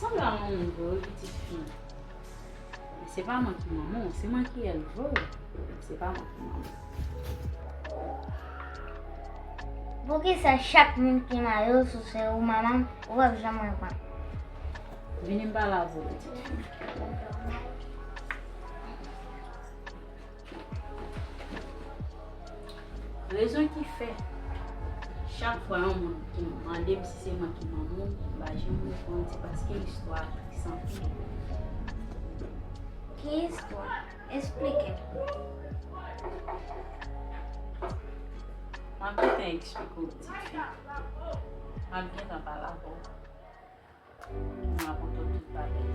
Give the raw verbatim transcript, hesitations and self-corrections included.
Sanble a yon moun vre, wi, pitit fi. Men se pa mwen ki manman w, se mwen ki elve w. Se pa mwen ki manman w. Poukisa chak moun ki mare w, si se ou manman m, ou p ap janm reponn? Vini m pale avè w, pitit fi. Rezon ki fè, chak fwa yon moun ki mande m si se mwen ki manman w, m pa janm reponn, se paske istwa a tris anpil. Ki istwa? Esplike m. M ap gentan eksplike w, pitit fi. M ap gentan pale avè w. M rakonte w tout bagay.